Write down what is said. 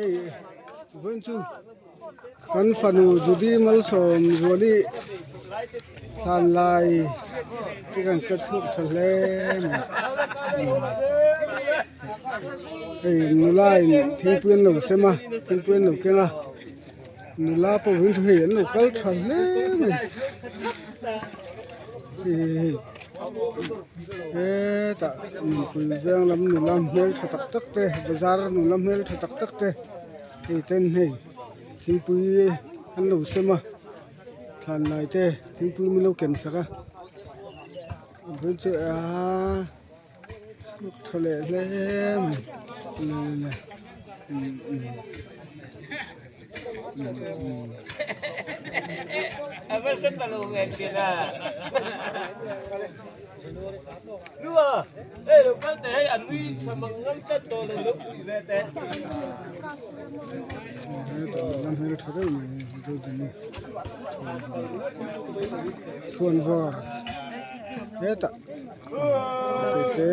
Hei vawiin chu kan fanu Judy Malsawm Zuali hlan lai te kan ka chhuak tha hle mai hei nula in thingpui an lo sem a thingpui an lo keng a nula pawh hi hei an lo kal tha hle mai hei hetah mipui veng lam nula hmel tha tak tak te bazar nula hmel tha tak tak te hei ten hei thingpui an lo sem a thlan lai te thingpui min lo ken sak a aaa tha leh hle mai le umm umm umm. Chhuanvar hetah te te.